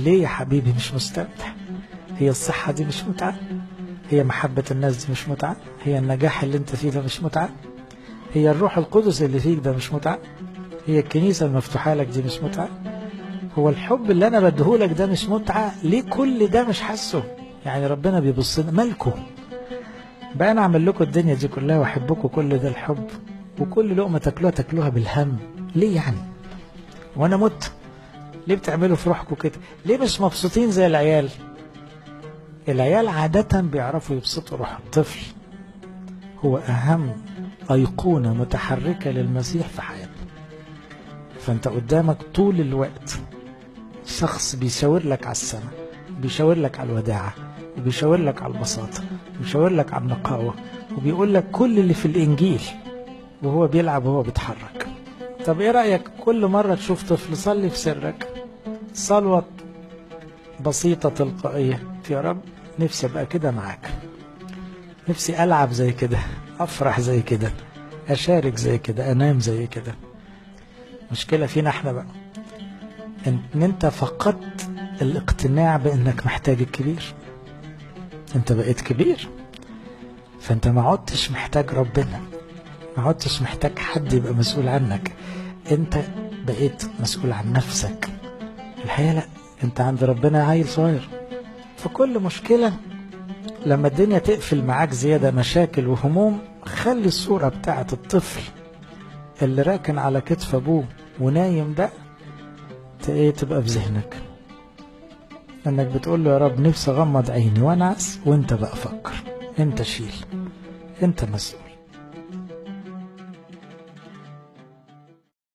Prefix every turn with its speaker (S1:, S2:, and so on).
S1: ليه يا حبيبي مش مستمتع؟ هي الصحة دي مش متعة؟ هي محبة الناس دي مش متعة؟ هي النجاح اللي انت فيه ده مش متعة؟ هي الروح القدس اللي فيك ده مش متعة؟ هي الكنيسة المفتوحة لك دي مش متعة؟ هو الحب اللي انا بديهولك ده مش متعة؟ ليه كل ده مش حاسه؟ يعني ربنا بيبص لنا، مالكم بقى؟ انا اعمل لكم الدنيا دي كلها واحبكم كل ده الحب، وكل لقمة تاكلوها تاكلوها بالهم، ليه يعني؟ وانا مت؟ ليه بتعملوا في روحكم كده؟ ليه مش مبسوطين زي العيال؟ العيال عادة بيعرفوا يبسطوا روحهم. الطفل هو أهم أيقونة متحركة للمسيح في حياتنا. فأنت قدامك طول الوقت شخص بيشاور لك على السماء، بيشاور لك على الوداعة، وبيشاور لك على البساطة، وبيشاور لك على النقاوة، وبيقول لك كل اللي في الإنجيل وهو بيلعب وهو بيتحرك. طب إيه رأيك كل مرة تشوف طفل صلي في سرك صلوة بسيطة تلقائية، يا رب نفسي أبقى كده معاك، نفسي ألعب زي كده، أفرح زي كده، أشارك زي كده، أنام زي كده. مشكلة فينا احنا بقى إن أنت فقدت الاقتناع بأنك محتاج الكبير. أنت بقيت كبير، فأنت ما عدتش محتاج ربنا، ما عدتش محتاج حد يبقى مسؤول عنك، أنت بقيت مسؤول عن نفسك. الحقيقة لا، أنت عند ربنا عيل صغير. فكل مشكلة لما الدنيا تقفل معاك زيادة مشاكل وهموم، خلي الصورة بتاعة الطفل اللي راكن على كتف أبوه ونايم ده تبقى في ذهنك، انك بتقول له يا رب نفسي اغمض عيني وانعس، وانت بقى فكر، انت شيل، انت مسؤول.